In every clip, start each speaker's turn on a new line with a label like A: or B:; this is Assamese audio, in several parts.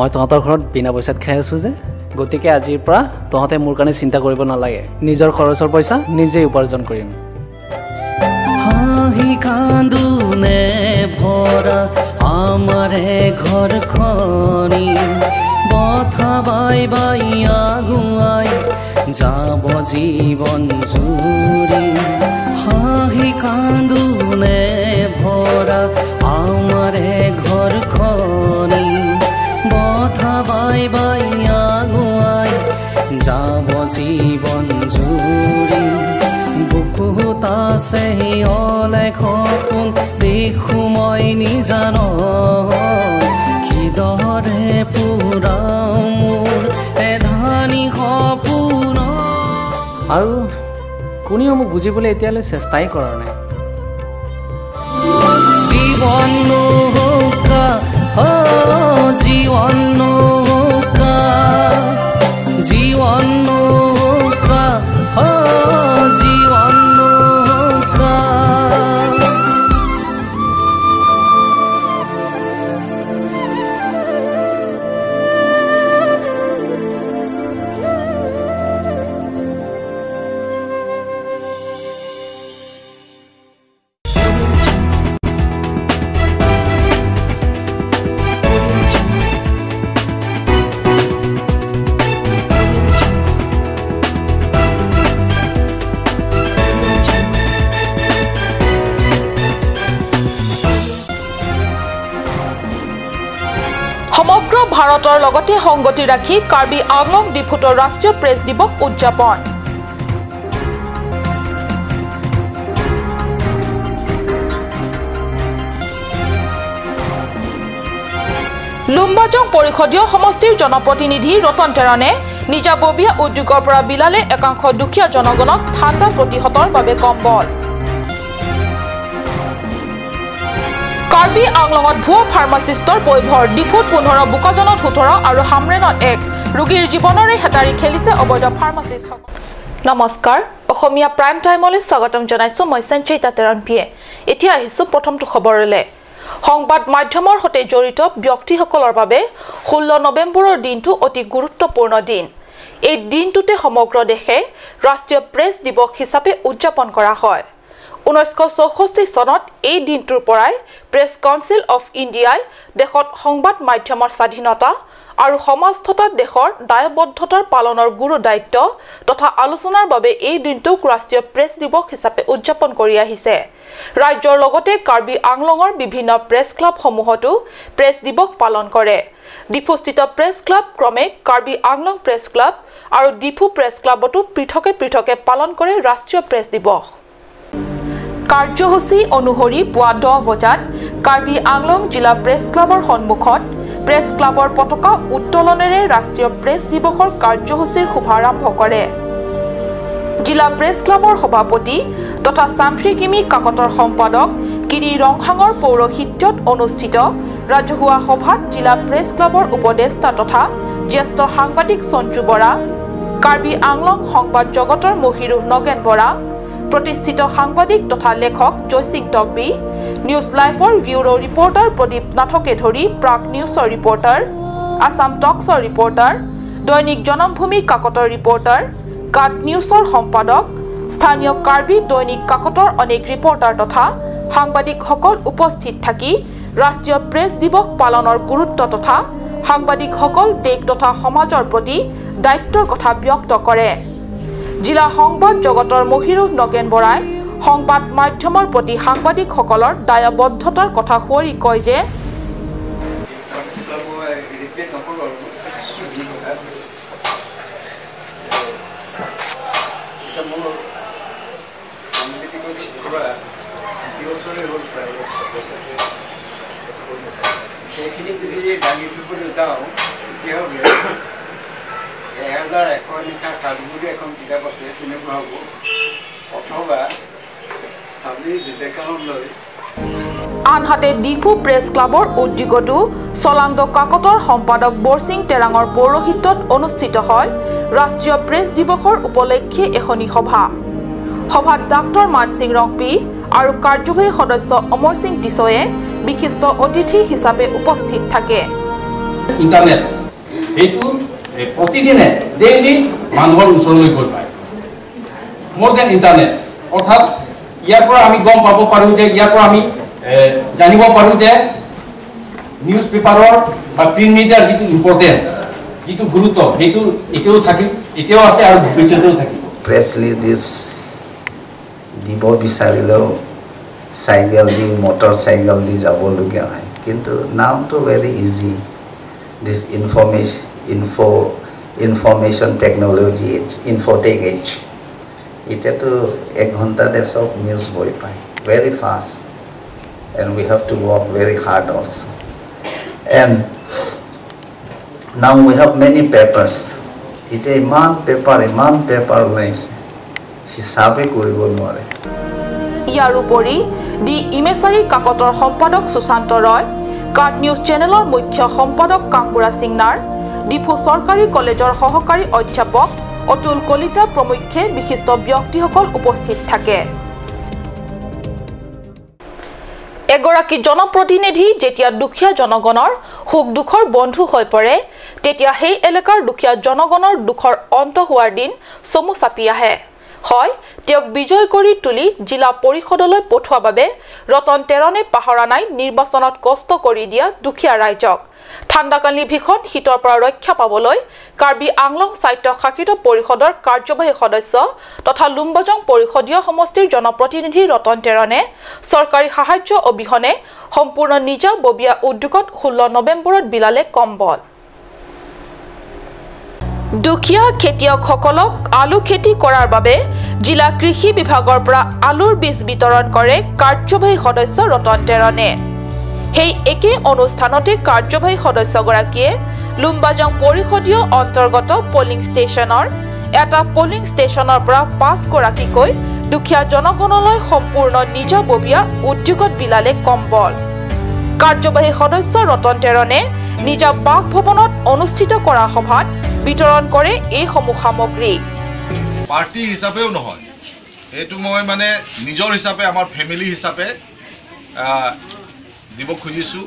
A: মই তহঁতৰ ঘৰত বিনা পইচাত খাই আছোঁ যে, গতিকে আজিৰ পৰা তহঁতে মোৰ কাৰণে চিন্তা কৰিব নালাগে। নিজৰ খৰচৰ পইচা নিজেই উপাৰ্জন কৰিম।
B: হাঁহি কান্দোনে ভৰা আমাৰে ঘৰখনি, বথা বাই বাই আগুৱাই যাব জীৱন জুৰি। হাঁহি কান্দোনে ভৰা আমাৰে ঘৰখনি, বথা বাই বাই আগুৱাই যাব জীৱন জুৰি। বুকুত আছে অলেখ সপোন, দেখো মই নিজান, কিদৰে পুৰাও মোৰ এধানি সপোন।
A: আৰু কোনেও মোক বুজিবলৈ এতিয়ালৈ চেষ্টাই কৰা নাই।
B: জীৱন নৌকা, জীৱন নৌকা, জীৱন নৌকা, জীৱন নৌকা।
C: সমগ্ৰ ভাৰতৰ লগতে সংগতি ৰাখি কাৰ্বি আংলং ডিফুতৰ ৰাষ্ট্ৰীয় প্ৰেছ দিৱস উদযাপন। লুম্বাজং পৰিষদীয় সমষ্টিৰ জনপ্ৰতিনিধি ৰতন টেৰণে নিজাববীয়া উদ্যোগৰ পৰা বিলালে একাংশ দুখীয়া জনগণক ঠাণ্ডা প্ৰতিহতৰ বাবে কম্বল। কাৰ্বি আংলঙত ভুৱা ফাৰ্মাচিষ্টৰ পৈভৰ, ডিফুত 15, বোকাজানত 17 আৰু হামৰেণত 1 ৰোগীৰ জীৱনৰে হেতাৰি খেলিছে অবৈধ ফাৰ্মাচিষ্টসকল। নমস্কাৰ, অসমীয়া প্ৰাইম টাইমলৈ স্বাগতম জনাইছো মই সঞ্চয়িতা তেৰণপিয়ে। এতিয়া আহিছো প্ৰথমটো খবৰলৈ। সংবাদ মাধ্যমৰ সৈতে জড়িত ব্যক্তিসকলৰ বাবে 16 নৱেম্বৰৰ দিনটো অতি গুৰুত্বপূৰ্ণ দিন। এই দিনটোতে সমগ্ৰ দেশে ৰাষ্ট্ৰীয় প্ৰেছ দিৱস হিচাপে উদযাপন কৰা হয়। 1964 চনত এই দিনটোৰ পৰাই প্ৰেছ কাউন্সিল অফ ইণ্ডিয়াই দেশত সংবাদ মাধ্যমৰ স্বাধীনতা আৰু সমাজ তথা দেশৰ দায়বদ্ধতাৰ পালনৰ গুৰু দায়িত্ব তথা আলোচনাৰ বাবে এই দিনটোক ৰাষ্ট্ৰীয় প্ৰেছ দিৱস হিচাপে উদযাপন কৰি আহিছে। ৰাজ্যৰ লগতে কাৰ্বি আংলঙৰ বিভিন্ন প্ৰেছ ক্লাবসমূহতো প্ৰেছ দিৱস পালন কৰে। ডিফুস্থিত প্ৰেছ ক্লাব ক্ৰমে কাৰ্বি আংলং প্ৰেছ ক্লাব আৰু ডিফু প্ৰেছ ক্লাবতো পৃথকে পৃথকে পালন কৰে ৰাষ্ট্ৰীয় প্ৰেছ দিৱস। কাৰ্যসূচী অনুসৰি পুৱা 10 বজাত কাৰ্বি আংলং জিলা প্ৰেছ ক্লাবৰ সন্মুখত প্ৰেছ ক্লাবৰ পতাকা উত্তোলনেৰে ৰাষ্ট্ৰীয় প্ৰেছ দিৱসৰ কাৰ্যসূচীৰ শুভাৰম্ভ কৰে। জিলা প্ৰেছ ক্লাবৰ সভাপতি তথা চামফ্ৰিকিমি কাকতৰ সম্পাদক গিৰি ৰংহাঙৰ পৌৰোহিত্যত অনুষ্ঠিত ৰাজহুৱা সভাত জিলা প্ৰেছ ক্লাবৰ উপদেষ্টা তথা জ্যেষ্ঠ সাংবাদিক সঞ্জু বৰা, কাৰ্বি আংলং সংবাদ জগতৰ মহিৰুহ নগেন বৰা, প্ৰতিষ্ঠিত সাংবাদিক তথা লেখক জয়সিং টকবি, নিউজ লাইফৰ ব্যুৰ' ৰিপৰ্টাৰ প্ৰদীপ নাথকে ধৰি প্ৰাগ নিউজৰ ৰিপৰ্টাৰ, আছাম টক্সৰ ৰিপৰ্টাৰ, দৈনিক জনমভূমি কাকতৰ ৰিপৰ্টাৰ, কাট নিউজৰ সম্পাদক, স্থানীয় কাৰ্বি দৈনিক কাকতৰ অনেক ৰিপৰ্টাৰ তথা সাংবাদিকসকল উপস্থিত থাকি ৰাষ্ট্ৰীয় প্ৰেছ দিৱস পালনৰ গুৰুত্ব তথা সাংবাদিকসকল দেশ তথা সমাজৰ প্ৰতি দায়িত্বৰ কথা ব্যক্ত কৰে। জিলা সংবাদ জগতৰ মহিৰুহ নগেন বৰাই সংবাদ মাধ্যমৰ প্ৰতি সাংবাদিকসকলৰ দায়বদ্ধতাৰ কথা সুঁৱৰি কয় যে
D: সেইখিনি যদি দাঙি ধৰিবলৈ যাওঁ তেতিয়াহ'লে 1001 নিশা সাধু বুলি এখন কিতাপ আছে তেনেকুৱা হ'ব, অথবা স্বামী বিবেকানন্দই।
C: আনহাতে ডিফু প্ৰেছ ক্লাবৰ উদ্যোগতো চলাংদ কাকতৰ সম্পাদক বৰসিং টেৰাঙৰ পৌৰোহিত্যত অনুষ্ঠিত হয় ৰাষ্ট্ৰীয় প্ৰেছ দিৱসৰ উপলক্ষে এখনি সভা। সভাত ডাক্তৰ মানসিং ৰংপি আৰু কাৰ্যবাহী সদস্য অমৰ সিং দিছয়ে বিশিষ্ট অতিথি হিচাপে উপস্থিত থাকে।
E: ইণ্টাৰনেট এইটো প্ৰতিদিনে ডেইলি মানুহৰ ওচৰলৈ গৈ পায়, মোৰ then internet. অৰ্থাৎ ইয়াৰ পৰা আমি গম পাব পাৰোঁ যে, ইয়াৰ পৰা আমি জানিব পাৰোঁ যে নিউজ পেপাৰৰ বা প্ৰিণ্ট মিডিয়াৰ যিটো ইম্পৰ্টেঞ্চ, যিটো গুৰুত্ব, সেইটো এতিয়াও থাকিব, এতিয়াও আছে আৰু ভৱিষ্যতেও থাকিব।
F: প্ৰেছ ৰিলিজ দিব বিচাৰিলেও চাইকেল দি, মটৰ চাইকেল দি যাবলগীয়া হয়, কিন্তু নাওটো very easy. This information technology age, infotech age, এতিয়াতো এক ঘণ্টাতে চব নিউজ গৈ পায়, very fast, and we have to work very hard also. And now we have many papers. এতিয়া ইমান পেপাৰ, ইমান পেপাৰ ওলাইছে, হিচাপে কৰিব নোৱাৰে।
C: ইয়াৰ উপৰি দি ইমেচাৰী কাকতৰ সম্পাদক সুশান্ত ৰয়, কাট নিউজ চেনেলৰ মুখ্য সম্পাদক কাংবুৰা সিংনাৰ, ডিফু চৰকাৰী কলেজৰ সহকাৰী অধ্যাপক অতুল কলিতা প্ৰমুখ্যে বিশিষ্ট ব্যক্তিসকল উপস্থিত থাকে। এগৰাকী জনপ্ৰতিনিধি যেতিয়া দুখীয়া জনগণৰ সুখ দুখৰ বন্ধু হৈ পৰে, তেতিয়া সেই এলেকাৰ দুখীয়া জনগণৰ দুখৰ অন্ত হোৱাৰ দিন চমু চাপি আহে। হয়, তেওঁক বিজয় কৰি তুলি জিলা পৰিষদলৈ পঠোৱা বাবে ৰতন টেৰণে পাহৰা নাই নিৰ্বাচনত কষ্ট কৰি দিয়া দুখীয়া ৰাইজক। ঠাণ্ডাকালীন ভীষণ শীতৰ পৰা ৰক্ষা পাবলৈ কাৰ্বি আংলং স্বায়ত্তশাসিত পৰিষদৰ কাৰ্যবাহী সদস্য তথা লুম্বাজং পৰিষদীয় সমষ্টিৰ জনপ্ৰতিনিধি ৰতন টেৰণে চৰকাৰী সাহায্য অবিহনে সম্পূৰ্ণ নিজাববীয়া উদ্যোগত 16 নৱেম্বৰত বিলালে কম্বল। দুখীয়া খেতিয়কসকলক আলু খেতি কৰাৰ বাবে জিলা কৃষি বিভাগৰ পৰা আলুৰ বীজ বিতৰণ কৰে কাৰ্যবাহী সদস্য ৰতন টেৰণে। সেই একে অনুষ্ঠানতে কাৰ্যবাহী সদস্যগৰাকীয়ে লুম্বাজং পৰিষদীয় অন্তৰ্গত পলিং ষ্টেচনৰ এটা পলিং ষ্টেচনৰ পৰা 5 গৰাকীকৈ দুখীয়া জনগণলৈ সম্পূৰ্ণ নিজাববীয়া উদ্যোগত বিলালে কম্বল। কাৰ্যবাহী সদস্য ৰতন টেৰণে নিজা বাসভৱনত অনুষ্ঠিত কৰা সভাত বিতৰণ কৰে এইসমূহ সামগ্ৰী।
G: পাৰ্টি হিচাপেও নহয়, এইটো মই মানে নিজৰ হিচাপে, আমাৰ ফেমিলি হিচাপে দিব খুজিছোঁ।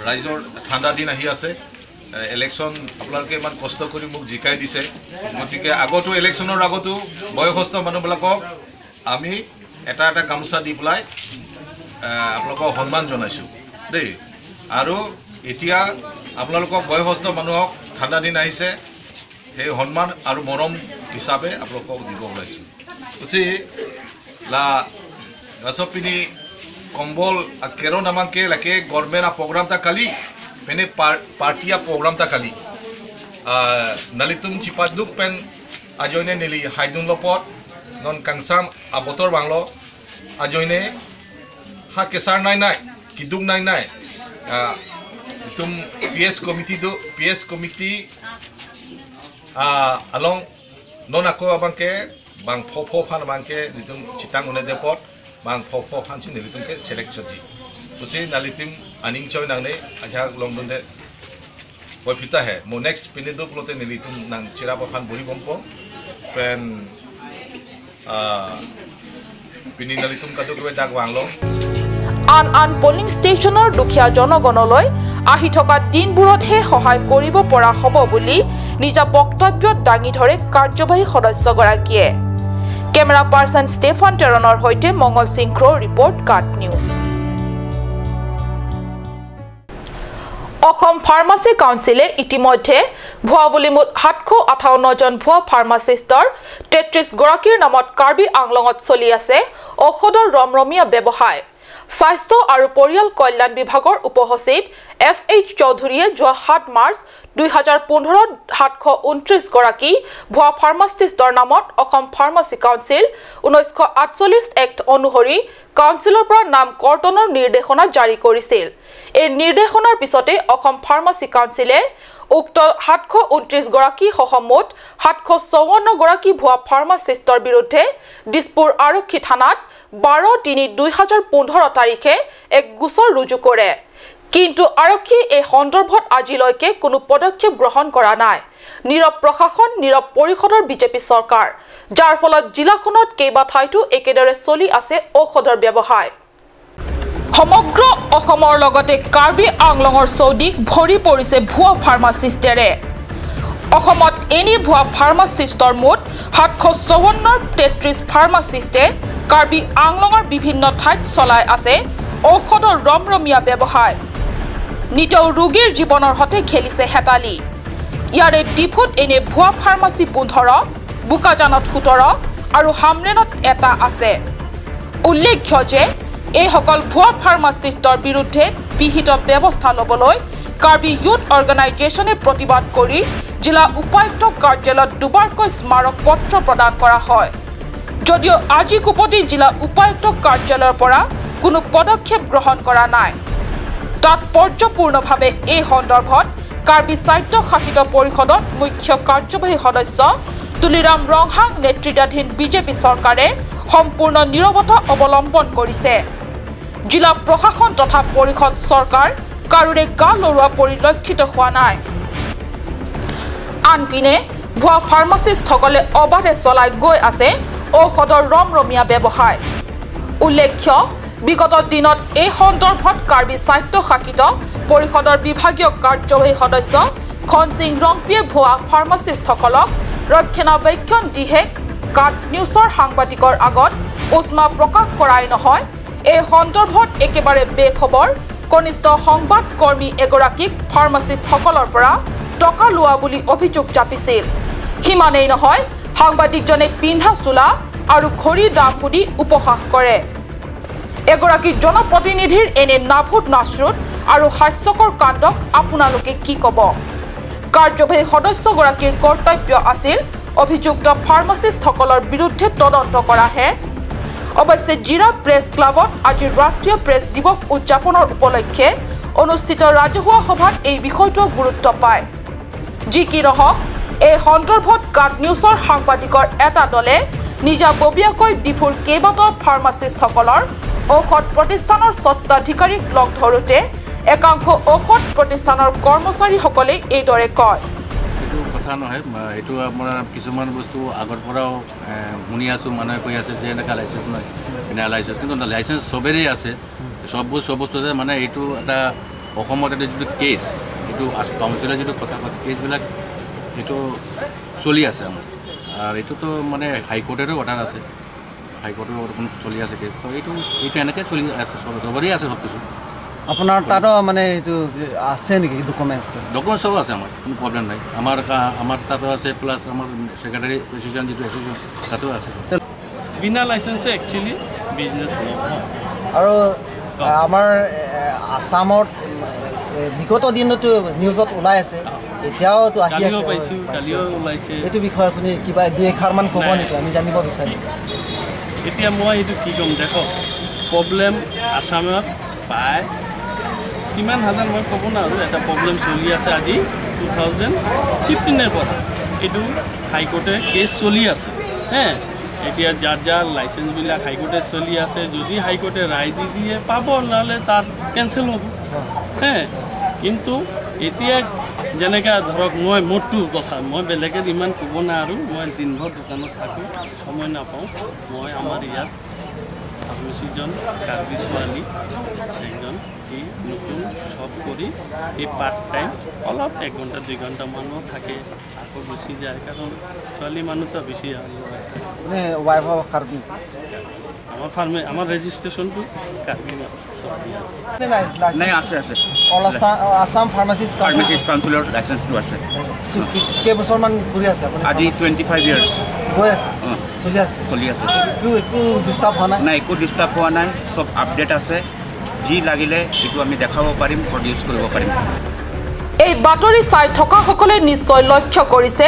G: ৰাইজৰ ঠাণ্ডা দিন আহি আছে, ইলেকশ্যন আপোনালোকে ইমান কষ্ট কৰি মোক জিকাই দিছে, গতিকে আগতো ইলেকশ্যনৰ আগতো বয়সস্থ মানুহবিলাকক আমি এটা এটা গামোচা দি পেলাই আপোনালোকক সন্মান জনাইছোঁ দেই। আৰু এতিয়া আপোনালোকক বয়সস্থ মানুহক ঠাণ্ডা দিন আহিছে, সেই সন্মান আৰু মৰম হিচাপে আপোনালোকক দিব ওলাইছোঁ। লা গাছপিনি কম্বল কেৰন আমাকে লাগে গভৰ্ণমেণ্ট প্ৰগ্ৰাম তা কালি পেনে পাৰ্টিয়া প্ৰগ্ৰাম তা কালি নালিতুম চিপাদুক পেন আজয়নে নেলি হাইদুন লপত নন কাংচাম আবতৰ বাংলো আজয়নে হা কেঁচাৰ নাই নাই কিদুক নাই নাই তুম পি এছ কমিটি দো P S committee along non ako abangke bang pho pho phan abangke litum chitang une depot bang pho pho phan chin litum ke select choti usi nalitim aning choi nang ne aja long don de boy fita he mo next pini do plote nilitum nang chira pa phan buri bompo pen pini nalitum kadu ke dak wang long
C: আন আন পলিং ষ্টেচনৰ দুখীয়া জনগণলৈ আহি থকা দিনবোৰতহে সহায় কৰিব পৰা হ'ব বুলি নিজা বক্তব্যত দাঙি ধৰে কাৰ্যবাহী সদস্যগৰাকীয়ে। কেমেৰা পাৰ্চন ষ্টেফান টেৰণৰ সৈতে মংগল সিং ক্ৰ' ৰিপৰ্ট, কাট নিউজ। অসম ফাৰ্মাচী কাউন্সিলে ইতিমধ্যে ভুৱা বুলি মুঠ 758 জন ভুৱা ফাৰ্মাচিষ্টৰ 33 গৰাকীৰ নামত কাৰ্বি আংলঙত চলি আছে ঔষধৰ ৰমৰমীয়া ব্যৱসায়। স্বাস্থ্য আৰু পৰিয়াল কল্যাণ বিভাগৰ উপসচিব এফ এইচ চৌধুৰীয়ে যোৱা 7 মাৰ্চ 2015 729 গৰাকী ভুৱা ফাৰ্মাচিষ্টৰ নামত অসম ফাৰ্মাচী কাউন্সিল 1948 এক্ট অনুসৰি কাউন্সিলৰ পৰা নাম কৰ্তনৰ নিৰ্দেশনা জাৰি কৰিছিল। এই নিৰ্দেশনাৰ পিছতে অসম ফাৰ্মাচী কাউন্সিলে উক্ত 729 গৰাকী সহ মুঠ 754 গৰাকী ভুৱা ফাৰ্মাচিষ্টৰ বিৰুদ্ধে দিছপুৰ আৰক্ষী থানাত 12/3/2015 তাৰিখে এক গোচৰ ৰুজু কৰে। কিন্তু আৰক্ষী এই সন্দৰ্ভত আজিলৈকে কোনো পদক্ষেপ গ্ৰহণ কৰা নাই। নীৰৱ প্ৰশাসন, নীৰৱ পৰিষদৰ বিজেপি চৰকাৰ, যাৰ ফলত জিলাখনত কেইবা ঠাইতো একেদৰে চলি আছে ঔষধৰ ব্যৱসায়। সমগ্ৰ অসমৰ লগতে কাৰ্বি আংলঙৰ চৌদিশ ভৰি পৰিছে ভুৱা ফাৰ্মাচিষ্টেৰে। অসমত এনে ভুৱা ফাৰ্মাচিষ্টৰ মুঠ 754 ফাৰ্মাচিষ্টে কাৰ্বি আংলঙৰ বিভিন্ন ঠাইত চলাই আছে ঔষধৰ ৰমৰমীয়া ব্যৱসায়। নিতৌ ৰোগীৰ জীৱনৰ সৈতে খেলিছে হেতালি। ইয়াৰে ডিফুত এনে ভুৱা ফাৰ্মাচী 15, বোকাজানত 17 আৰু হামৰেনত এটা আছে। উল্লেখ্য যে এইসকল ভুৱা ফাৰ্মাচিষ্টৰ বিৰুদ্ধে বিহিত ব্যৱস্থা ল'বলৈ কাৰ্বি ইউথ অৰ্গেনাইজেশ্যনে প্ৰতিবাদ কৰি জিলা উপায়ুক্ত কাৰ্যালয়ত দুবাৰকৈ স্মাৰক পত্ৰ প্ৰদান কৰা হয়। যদিও আজিকোপতি জিলা উপায়ুক্ত কাৰ্যালয়ৰ পৰা কোনো পদক্ষেপ গ্ৰহণ কৰা নাই। তাৎপৰ্যপূৰ্ণভাৱে এই সন্দৰ্ভত কাৰ্বি স্বায়ত্তশাসিত পৰিষদৰ মুখ্য কাৰ্যবাহী সদস্য তুলিৰাম ৰংহাং নেতৃত্বাধীন বিজেপি চৰকাৰে সম্পূৰ্ণ নীৰৱতা অৱলম্বন কৰিছে। জিলা প্ৰশাসন তথা পৰিষদ চৰকাৰ কাৰোৰে গা লৰোৱা পৰিলক্ষিত হোৱা নাই। আনপিনে ভুৱা ফাৰ্মাচিষ্টসকলে অবাধে চলাই গৈ আছে ঔষধৰ ৰমৰমীয়া ব্যৱসায়। উল্লেখ্য বিগত দিনত এই সন্দৰ্ভত কাৰ্বি স্বায়ত্তশাসিত পৰিষদৰ বিভাগীয় কাৰ্যবাহী সদস্য খনসিং ৰংপিয়ে ভুৱা ফাৰ্মাচিষ্টসকলক ৰক্ষণাবেক্ষণ দিহে কাট নিউজৰ সাংবাদিকৰ আগত উষ্মা প্ৰকাশ কৰাই নহয়, এই সন্দৰ্ভত একেবাৰে বেখবৰ কনিষ্ঠ সংবাদ কৰ্মী এগৰাকীক ফাৰ্মাচিষ্টসকলৰ পৰা টকা লোৱা বুলি অভিযোগ জাপিছিল। সিমানেই নহয়, সাংবাদিকজনে পিন্ধা চোলা আৰু ঘড়ীৰ দাম সুধি উপহাস কৰে। এগৰাকী জনপ্ৰতিনিধিৰ এনে নাভূত নাশ্ৰুত আৰু হাস্যকৰ কাণ্ডক আপোনালোকে কি ক'ব? কাৰ্যবাহী সদস্যগৰাকীৰ কৰ্তব্য আছিল অভিযুক্ত ফাৰ্মাচিষ্টসকলৰ বিৰুদ্ধে তদন্ত কৰাহে। অৱশ্যে জিৰা প্ৰেছ ক্লাবত আজি ৰাষ্ট্ৰীয় প্ৰেছ দিৱস উদযাপনৰ উপলক্ষে অনুষ্ঠিত ৰাজহুৱা সভাত এই বিষয়টো গুৰুত্ব পায়। যি কি নহওক, এই সন্দৰ্ভত কাট নিউজৰ সাংবাদিকৰ এটা দলে নিজাববীয়াকৈ ডিফুৰ কেইবাটাও ফাৰ্মাচিষ্টসকলৰ ঔষধ প্ৰতিষ্ঠানৰ স্বত্বাধিকাৰীক লগ ধৰোঁতে একাংশ ঔষধ প্ৰতিষ্ঠানৰ কৰ্মচাৰীসকলে এইদৰে কয়।
H: এইটো কথা নহয়, এইটো আপোনাৰ কিছুমান বস্তু আগৰ পৰাও শুনি আছোঁ, মানুহে কৈ আছে যে এনেকুৱা লাইচেঞ্চ নাই, বিনা লাইচেঞ্চ, কিন্তু লাইচেঞ্চ চবেৰেই আছে, চববোৰ চব বস্তু আছে। মানে এইটো এটা অসমত এটা যিটো কেছ, এইটো কাউন্সিলৰ যিটো কথা কৈছে, কেছবিলাক এইটো চলি আছে আমাৰ, আৰু এইটোতো মানে হাইকোৰ্টৰো অৰ্ডাৰ আছে, হাইকোৰ্টৰ চলি আছে কেছ, তো এইটো এনেকৈ চলি আছে, চবৰেই আছে চব কিছু।
I: আপোনাৰ তাতো মানে এইটো আছে নেকি ডকুমেণ্টছ?
H: ডকুমেণ্টছ চব আছে আমাৰ, কোনো প্ৰব্লেম নাই। আমাৰ তাতো আছে, প্লাছ আমাৰ ছেক্ৰেটাৰী প্ৰেচিডেণ্ট যিটো এছ'চিয়েশ্যন তাতো আছে।
J: বিনা লাইচেঞ্চে একচুৱেলি বিজনেছ নহয়।
I: আৰু আমাৰ আছামত বিগত দিনতো নিউজত ওলাই আছে, এতিয়াওতো আহি আছে, এইটো বিষয়ে আপুনি কিবা দুই এষাৰমান ক'ব নেকি? আমি জানিব বিচাৰিছোঁ।
J: এতিয়া মই এইটো কি ক'ম, দেখক প্ৰব্লেম আছামত প্ৰায় কিমান হাজাৰ মই ক'ব নোৱাৰোঁ, এটা প্ৰব্লেম চলি আছে আজি 2015 পৰা, এইটো হাইকোৰ্টে কেছ চলি আছে। হে এতিয়া যাৰ যাৰ লাইচেঞ্চবিলাক হাইকোৰ্টে চলি আছে, যদি হাইকোৰ্টে ৰায় দি দিয়ে পাব, নহ'লে তাৰ কেঞ্চেল হ'ব। হে কিন্তু এতিয়া যেনেকৈ ধৰক মই মোৰটো কথা, মই বেলেগে ইমান ক'ব নোৱাৰোঁ, মই দিনভৰ দোকানত থাকোঁ, সময় নাপাওঁ। মই আমাৰ ইয়াত ফাৰ্মাচীজন কাৰ্বি ছোৱালী একজন, সি নতুন চব কৰি এই পাৰ্ট টাইম অলপ 1 ঘণ্টা 2 ঘণ্টামানো থাকে, আকৌ গুচি যায়, কাৰণ ছোৱালী মানুহটো বেছি আমাৰ ফাৰ্মে আমাৰ ৰেজিষ্ট্ৰেশ্যনটো কাৰ্বি ছোৱালী
K: নাই আছে আছে
I: আছাম ফাৰ্মাচিষ্ট
K: কাউন্সিলৰ লাইচেঞ্চটো আছে।
I: কেইবছৰমান ঘূৰি আছে আপুনি?
K: আজি 25 ইয়াৰ্ছ
I: গৈ আছে, চলি আছে,
K: চলি আছে,
I: একো ডিষ্টাৰ্ব হোৱা নাই?
K: নাই, একো ডিষ্টাৰ্ব হোৱা নাই, চব আপডেট আছে, যি লাগিলে এইটো আমি দেখাব পাৰিম, প্ৰডিউচ কৰিব পাৰিম।
C: এই বাতৰি চাই থকাসকলে নিশ্চয় লক্ষ্য কৰিছে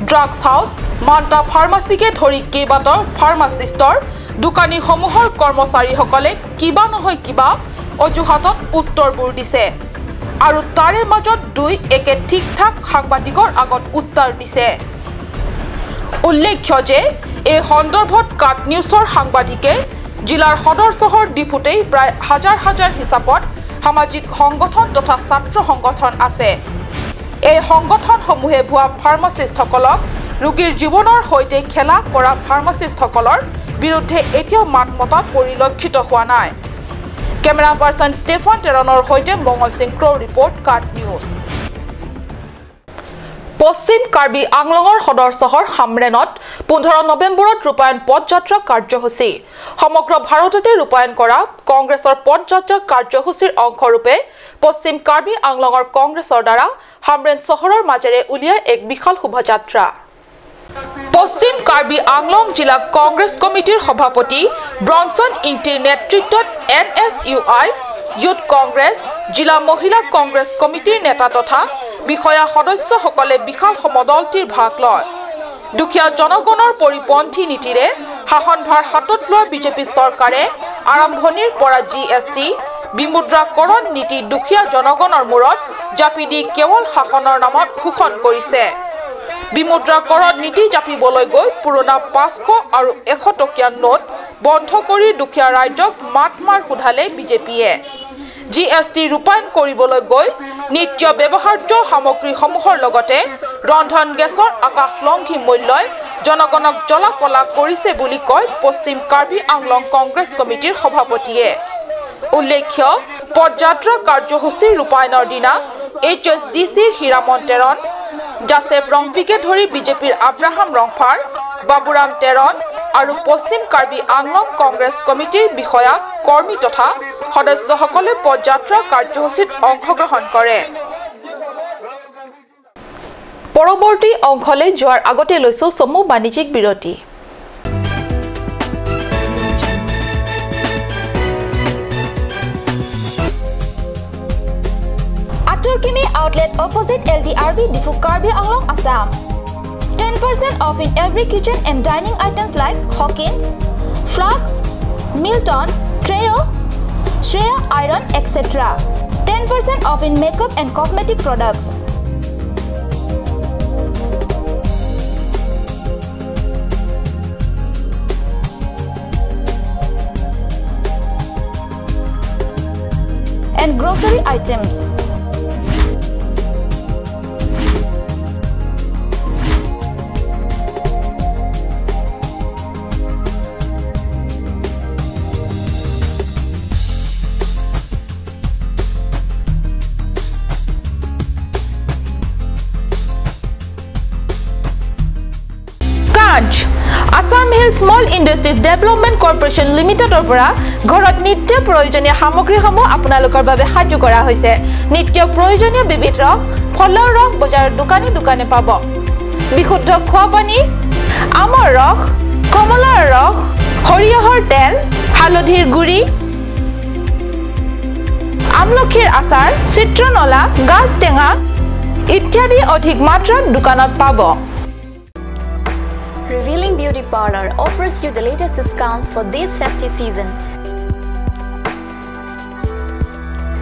C: ড্ৰাগছ হাউচ, মান্তা ফাৰ্মাচীকে ধৰি কেইবাটাও ফাৰ্মাচিষ্টৰ দোকানীসমূহৰ কৰ্মচাৰীসকলে কিবা নহয় কিবা অজুহাতত উত্তৰবোৰ দিছে আৰু তাৰে মাজত দুই একে ঠিক ঠাক সাংবাদিকৰ আগত উত্তৰ দিছে। উল্লেখ্য যে এই সন্দৰ্ভত কাট নিউজৰ সাংবাদিকে জিলাৰ সদৰ চহৰ ডিফুতেই প্ৰায় হাজাৰ হাজাৰ হিচাপত সামাজিক সংগঠন তথা ছাত্ৰ সংগঠন আছে। এই সংগঠনসমূহে ভুৱা ফাৰ্মাচিষ্টসকলক ৰোগীৰ জীৱনৰ সৈতে খেলা কৰা ফাৰ্মাচিষ্টসকলৰ বিৰুদ্ধে এতিয়াও মাত মতা পৰিলক্ষিত হোৱা নাই। কেমেৰা পাৰ্চন ষ্টেফন টেৰণৰ সৈতে মংগল সিং ক্ৰ' ৰিপৰ্ট, কাট নিউজ। পশ্চিম কাৰ্বি আংলঙৰ সদৰ চহৰ হামৰেনত 15 নৱেম্বৰত ৰূপায়ণ পদযাত্ৰা কাৰ্যসূচী। সমগ্ৰ ভাৰততে ৰূপায়ণ কৰা কংগ্ৰেছৰ পদযাত্ৰা কাৰ্যসূচীৰ অংশৰূপে পশ্চিম কাৰ্বি আংলঙৰ কংগ্ৰেছৰ দ্বাৰা হামৰেন চহৰৰ মাজেৰে উলিয়াই এক বিশাল শোভাযাত্ৰা। পশ্চিম কাৰ্বি আংলং জিলা কংগ্ৰেছ কমিটিৰ সভাপতি ব্ৰনছন ইংটিৰ নেতৃত্বত NSUI, youth Congress, জিলা মহিলা কংগ্ৰেছ কমিটিৰ নেতা তথা বিষয়া সদস্যসকলে বিশাল সমদলটিৰ ভাগ লয়। দুখীয়া জনগণৰ পৰিপন্থী নীতিৰে শাসনভাৰ হাতত লোৱা বিজেপি চৰকাৰে আৰম্ভণিৰ পৰা GST, বিমুদ্ৰাকৰণ নীতি দুখীয়া জনগণৰ মূৰত জাপি দি কেৱল শাসনৰ নামত শোষণ কৰিছে। বিমুদ্ৰাকৰণ নীতি জাপিবলৈ গৈ পুৰণা 500 আৰু 100 টকীয়া নোট বন্ধ কৰি দুখীয়া ৰাইজক মাতমাৰ সোধালে বিজেপিয়ে। GST ৰূপায়ণ কৰিবলৈ গৈ নিত্য ব্যৱহাৰ্য সামগ্ৰীসমূহৰ লগতে ৰন্ধন গেছৰ আকাশলংঘী মূল্যই জনগণক জ্বলা-কলা কৰিছে বুলি কয় পশ্চিম কাৰ্বি আংলং কংগ্ৰেছ কমিটিৰ সভাপতিয়ে। উল্লেখ্য, পদযাত্ৰা কাৰ্যসূচী ৰূপায়ণৰ দিনা HSDCৰ হীৰামন টেৰণ, জাছেফ ৰংপিকে ধৰি বিজেপিৰ আব্ৰাহাম ৰংফাৰ, বাবুৰাম টেৰণ আৰু পশ্চিম কাৰ্বি আংলং কংগ্ৰেছ কমিটিৰ বিষয়া, কৰ্মী তথা সদস্যসকলে পদযাত্ৰা কাৰ্যসূচীত অংশগ্ৰহণ কৰে। পৰৱৰ্তী অংশলৈ যোৱাৰ আগতে লৈছো চমু বাণিজ্যিক বিৰতি। Aturkimi outlet opposite LDRB Diphu Karbi Anglong, Assam. 10% off in every kitchen and dining items like Hawkins, Flux, Milton, Treo, Shreya Iron, etc. 10% off in makeup and cosmetic products. And grocery items. Assam Hill Small Industries Development Corporation Limitedৰ পৰা ঘৰত নিত্য প্ৰয়োজনীয় সামগ্ৰীসমূহ আপোনালোকৰ বাবে সাজু কৰা হৈছে। নিত্য প্ৰয়োজনীয় বিবিধ ৰস, ফলৰ ৰস বজাৰৰ দোকানে দোকানে পাব। বিশুদ্ধ খোৱা পানী, আমৰ ৰস, কমলাৰ ৰস, সৰিয়হৰ তেল, হালধিৰ গুড়ি, আমলখিৰ আচাৰ, চিত্ৰনলা, গাজ টেঙা ইত্যাদি অধিক মাত্ৰাত দোকানত পাব।
L: Revealing Beauty Parlor offers you the latest discounts for this festive season.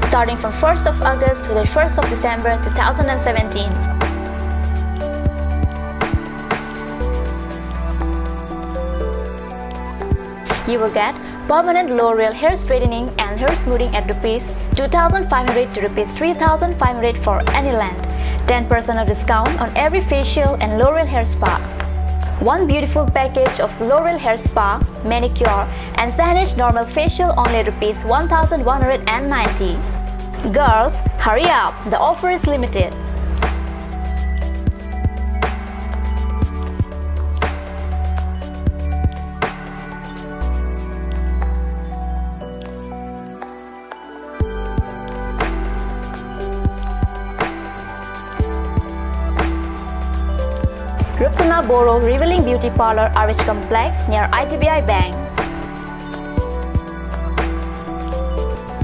L: Starting from 1st of August to the 1st of December 2017. You will get permanent L'Oreal hair straightening and hair smoothing at rupees 2,500 to rupees 3,500 for any length. 10% of discount on every facial and L'Oreal hair spa. One beautiful package of L'Oreal hair spa, manicure and Sanish normal facial only rupees 1,190. Girls, hurry up, the offer is limited. Rupsana Boro, Revealing Beauty Parlor, RH Complex near IDBI Bank.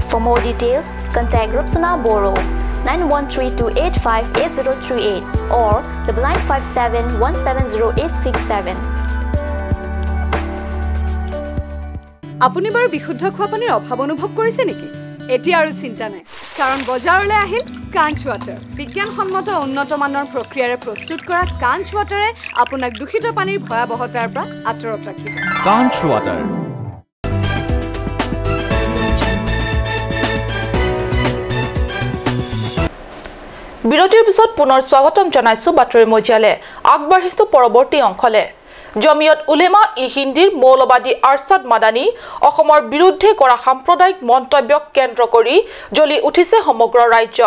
L: For more details, contact Rupsana Boro 9132858038 or 9957170867.
M: আপুনি বাৰু বিশুদ্ধ খোৱা পানীৰ অভাৱ অনুভৱ কৰিছে নেকি? এতিয়া আৰু চিন্তা নাই, কাৰণ বজাৰলৈ আহিল কাঞ্চ ৱাটাৰ। বিজ্ঞানসন্মত উন্নত মানৰ প্ৰক্ৰিয়াৰে প্ৰস্তুত কৰা কাঞ্চ ৱাটাৰে আপোনাক দূষিত পানীৰ ভয়াৱহতাৰ পৰা আঁতৰত ৰাখিব।
N: কাঞ্চ ৱাটাৰ।
C: বিৰতিৰ পিছত পুনৰ স্বাগতম জনাইছো বাতৰি মজিয়ালে। আগবাঢ়িছো পৰৱৰ্তী অংশলে। জমিয়ত উলেমা ই হিন্দীৰ মৌলবাদী আৰছাদ মাদানী অসমৰ বিৰুদ্ধে কৰা সাম্প্ৰদায়িক মন্তব্যক কেন্দ্ৰ কৰি জ্বলি উঠিছে সমগ্ৰ ৰাজ্য।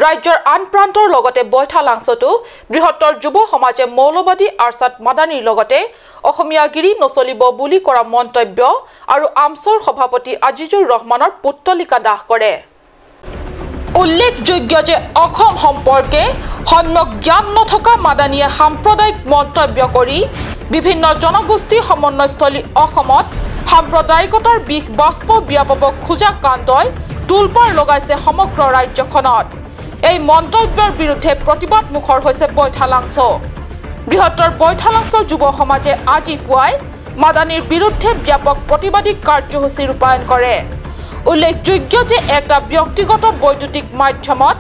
C: ৰাজ্যৰ আন প্ৰান্তৰ লগতে বৈঠালাংছতো বৃহত্তৰ যুৱ সমাজে মৌলবাদী আৰছাদ মাদানীৰ লগতে অসমীয়াগিৰি নচলিব বুলি কৰা মন্তব্য আৰু আমছৰ সভাপতি আজিজুৰ ৰহমানৰ পুত্তলিকা দাহ কৰে। উল্লেখযোগ্য যে অসম সম্পৰ্কে সম্যক জ্ঞান নথকা মাদানীয়ে সাম্প্ৰদায়িক মন্তব্য কৰি বিভিন্ন জনগোষ্ঠী সমন্বয়স্থলী অসমত সাম্প্ৰদায়িকতাৰ বিষ বাষ্প ব্যাপক খোজা কাণ্ডই তোলপাৰ লগাইছে সমগ্ৰ ৰাজ্যখনত। এই মন্তব্যৰ বিৰুদ্ধে প্ৰতিবাদ মুখৰ হৈছে বৈঠালাংছ। বৃহত্তৰ বৈঠালাংছ যুৱ সমাজে আজি পুৱাই মাদানীৰ বিৰুদ্ধে ব্যাপক প্ৰতিবাদী কাৰ্যসূচী ৰূপায়ণ কৰে। উল্লেখযোগ্য যে এটা ব্যক্তিগত বৈদ্যুতিক মাধ্যমত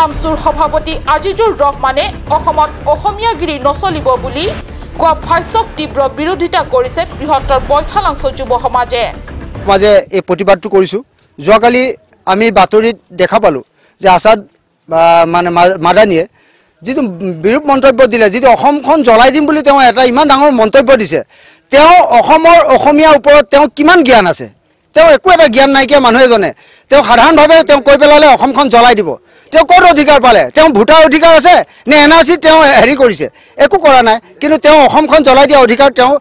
C: আমছুৰ সভাপতি আজিজুৰ ৰহমানে অসমত অসমীয়াগিৰি নচলিব বুলি কোৱা ভাষ্যক তীব্ৰ বিৰোধিতা কৰিছে বৃহত্তৰ বৈঠালাংছ যুৱ সমাজে।
N: মাজে এই প্ৰতিবাদটো কৰিছোঁ। যোৱাকালি আমি বাতৰিত দেখা পালোঁ যে আছাদ মানে মাদানীয়ে যিটো বিৰূপ মন্তব্য দিলে, যিটো অসমখন জ্বলাই দিম বুলি তেওঁ এটা ইমান ডাঙৰ মন্তব্য দিছে, তেওঁ অসমৰ অসমীয়াৰ ওপৰত তেওঁ কিমান জ্ঞান আছে? তেওঁ একো এটা জ্ঞান নাইকিয়া মানুহ এজনে তেওঁ সাধাৰণভাৱে তেওঁ কৈ পেলালে অসমখন জ্বলাই দিব। তেওঁ ক'ত অধিকাৰ পালে? তেওঁ ভোটাৰ অধিকাৰ আছে নে এন আৰ চিত তেওঁ হেৰি কৰিছে? একো কৰা নাই, কিন্তু তেওঁ অসমখন জ্বলাই দিয়া অধিকাৰ তেওঁ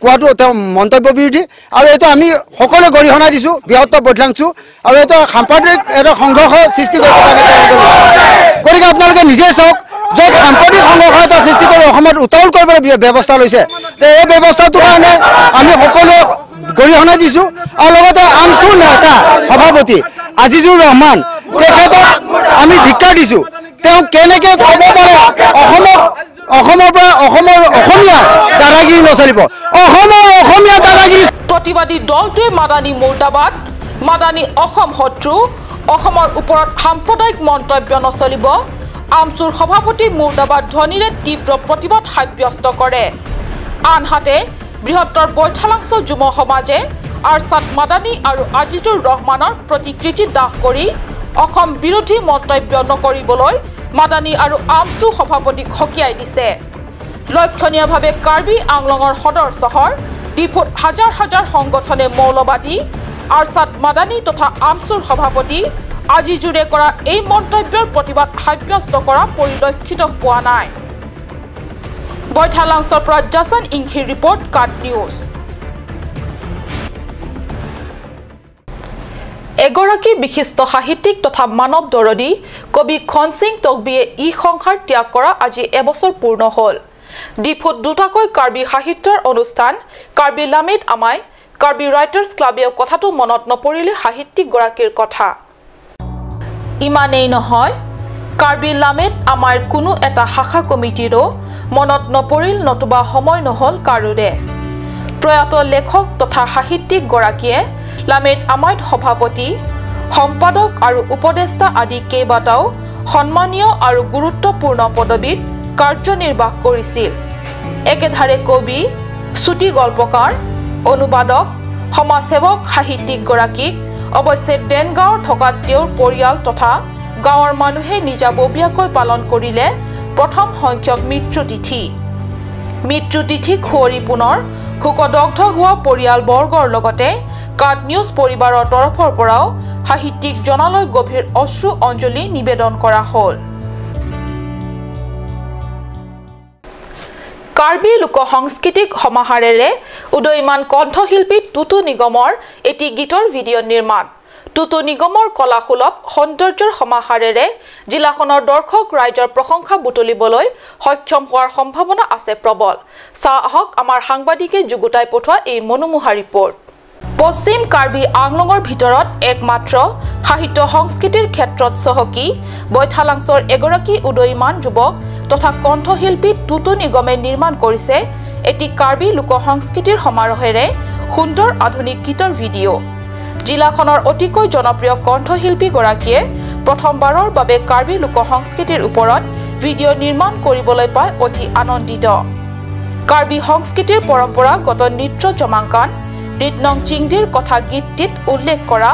N: কোৱাটো তেওঁ মন্তব্য বিৰোধী। আৰু এইটো আমি সকলোৱে গৰিহণা দিছোঁ বৃহত্তৰ বৈঠালাংছু, আৰু এইটো সাম্প্ৰদায়িক এটা সংঘৰ্ষ সৃষ্টি কৰিব কাৰণে। গতিকে আপোনালোকে নিজেই চাওক, য'ত সাম্প্ৰদায়িক সংঘৰ্ষ এটা সৃষ্টি কৰি অসমত উত্তাল কৰিবলৈ ব্যৱস্থা লৈছে, এই ব্যৱস্থাটোৰ কাৰণে আমি সকলোৱে গৰিহণা দিছোঁ। আৰু লগতে আমছুৰ নেতা সভাপতি আজিজুৰ ৰহমান, তেখেতক আমি ধিক্কাৰ দিছোঁ। তেওঁ কেনেকৈ ক'ব পাৰে অসমক, অসমৰ পৰা অসমৰ অসমীয়া দাদাগিৰি নচলিব, অসমৰ অসমীয়া দাদাগিৰি।
C: প্ৰতিবাদী দলটোৱে মাদানী মুৰ্দাবাদ, মাদানী অসম শত্ৰু, অসমৰ ওপৰত সাম্প্ৰদায়িক মন্তব্য নচলিব, আমছুৰ সভাপতি মুৰ্দাবাদ ধ্বনিৰে তীব্ৰ প্ৰতিবাদ সাব্যস্ত কৰে। আনহাতে বৃহত্তৰ বৈঠালাংছ যুৱ সমাজে আৰছাদ মাদানী আৰু আজিজুৰ ৰহমানৰ প্ৰতিকৃতি দাহ কৰি অসম বিৰোধী মন্তব্য নকৰিবলৈ মাদানী আৰু আমছু সভাপতিক সকীয়াই দিছে। লক্ষণীয়ভাৱে কাৰ্বি আংলঙৰ সদৰ চহৰ ডিফুত হাজাৰ হাজাৰ সংগঠনে মৌলবাদী আৰছাদ মাদানী তথা আমছুৰ সভাপতি আজিজুৰে কৰা এই মন্তব্যৰ প্ৰতিবাদ সাব্যস্ত কৰা পৰিলক্ষিত হোৱা নাই। বৈঠালাংছৰ পৰা জাছান ইংখিৰ ৰিপৰ্ট, কাট নিউজ। এগৰাকী বিশিষ্ট সাহিত্যিক তথা মানৱ দৰদী কবি খনসিং টকবিয়ে ই সংসাৰ ত্যাগ কৰা আজি এবছৰ পূৰ্ণ হ'ল। ডিফুত দুটাকৈ কাৰ্বি সাহিত্যৰ অনুষ্ঠান কাৰ্বি লামেদ আমাই, কাৰ্বি ৰাইটাৰ্ছ ক্লাবেও কথাটো মনত নপৰিলে সাহিত্যিকগৰাকীৰ কথা। ইমানেই নহয়, কাৰ্বি লামেদ আমাৰ কোনো এটা শাখা কমিটিৰো মনত নপৰিল নতুবা সময় নহ'ল কাৰোৰে। প্ৰয়াত লেখক তথা সাহিত্যিকগৰাকীয়ে লামেদ আমাইত সভাপতি, সম্পাদক আৰু উপদেষ্টা আদি কেইবাটাও সন্মানীয় আৰু গুৰুত্বপূৰ্ণ পদবীত কাৰ্যনিৰ্বাহ কৰিছিল। একেধাৰে কবি, চুটি গল্পকাৰ, অনুবাদক, সমাজসেৱক সাহিত্যিকগৰাকীক অৱশ্যে দেনগাঁৱত থকা তেওঁৰ পৰিয়াল তথা গাঁৱৰ মানুহে নিজাববীয়াকৈ পালন কৰিলে প্ৰথম সংখ্যক মৃত্যুতিথি। মৃত্যুতিথিক সুঁৱৰি পুনৰ শোকদগ্ধ হোৱা পৰিয়ালবৰ্গৰ লগতে কাট নিউজ পৰিবাৰৰ তৰফৰ পৰাও সাহিত্যিক জনালৈ গভীৰ অশ্ৰু অঞ্জলি নিবেদন কৰা হ'ল। কাৰ্বি লোক সাংস্কৃতিক সমাহাৰেৰে উদয়মান কণ্ঠশিল্পী টুটু নিগমৰ এটি গীতৰ ভিডিঅ' নিৰ্মাণ। টুটু নিগমৰ কলাসুলভ সৌন্দৰ্যৰ সমাহাৰেৰে জিলাখনৰ দৰ্শক ৰাইজৰ প্ৰশংসা বুটলিবলৈ সক্ষম হোৱাৰ সম্ভাৱনা আছে প্ৰবল। চাওঁ আহক আমাৰ সাংবাদিকে যুগুতাই পঠোৱা এই মনোমোহা ৰিপৰ্ট। পশ্চিম কাৰ্বি আংলঙৰ ভিতৰত একমাত্ৰ সাহিত্য সংস্কৃতিৰ ক্ষেত্ৰত চহকী বৈঠালাংছৰ এগৰাকী উদয়মান যুৱক তথা কণ্ঠশিল্পী টুটু নিগমে নিৰ্মাণ কৰিছে এটি কাৰ্বি লোক সংস্কৃতিৰ সমাৰোহেৰে সুন্দৰ আধুনিক গীতৰ ভিডিঅ'। জিলাখনৰ অতিকৈ জনপ্ৰিয় কণ্ঠশিল্পীগৰাকীয়ে প্ৰথমবাৰৰ বাবে কাৰ্বি লোক সংস্কৃতিৰ ওপৰত ভিডিঅ' নিৰ্মাণ কৰিবলৈ পাই অতি আনন্দিত। কাৰ্বি সংস্কৃতিৰ পৰম্পৰাগত নৃত্য জমাংকান ৰিতনং চিংডিৰ কথা গীতটিত উল্লেখ কৰা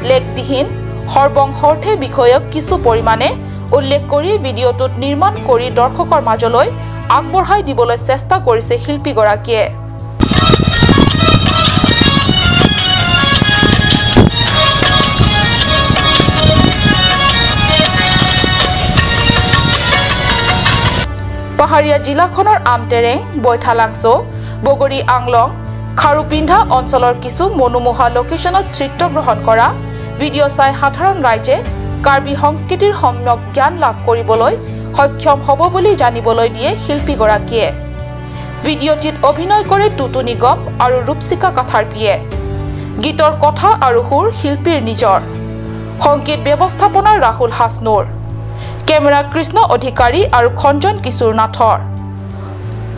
C: লেখদিহীন সৰ্বংসৰ্থে বিষয়ক কিছু পৰিমাণে উল্লেখ কৰি ভিডিঅ'টোত নিৰ্মাণ কৰি দৰ্শকৰ মাজলৈ আগবঢ়াই দিবলৈ চেষ্টা কৰিছে শিল্পীগৰাকীয়ে। পাহাৰীয়া জিলাখনৰ আমটেৰেং, বৈঠালাংছ', বগৰী আংলং, খাৰুপিন্ধা অঞ্চলৰ কিছু মনোমোহা লোকেশ্যনত চিত্ৰগ্ৰহণ কৰা ভিডিঅ' চাই সাধাৰণ ৰাইজে কাৰ্বি সংস্কৃতিৰ সম্যক জ্ঞান লাভ কৰিবলৈ সক্ষম হ'ব বুলি জানিবলৈ দিয়ে শিল্পীগৰাকীয়ে। ভিডিঅ'টিত অভিনয় কৰে টুটু নিগম আৰু ৰূপশিখা কাথাৰপিয়ে। গীতৰ কথা আৰু সুৰ শিল্পীৰ নিজৰ, সংগীত ব্যৱস্থাপনা ৰাহুল হাছনুৰ, কেমেৰা কৃষ্ণ অধিকাৰী আৰু খঞ্জন কিশোৰ নাথৰ।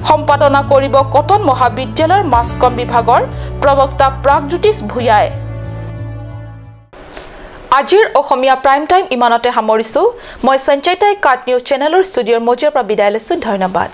C: সম্পাদনা কৰিব কটন মহাবিদ্যালয়ৰ মাছ কম বিভাগৰ প্ৰবক্তা প্ৰাগজ্যোতিষ ভূঞাই। আজিৰ অসমীয়া প্ৰাইম টাইম ইমানতে সামৰিছোঁ। মই সঞ্চয়তাই কাট নিউজ চেনেলৰ ষ্টুডিঅ'ৰ মজিয়াৰ পৰা বিদায় লৈছোঁ। ধন্যবাদ।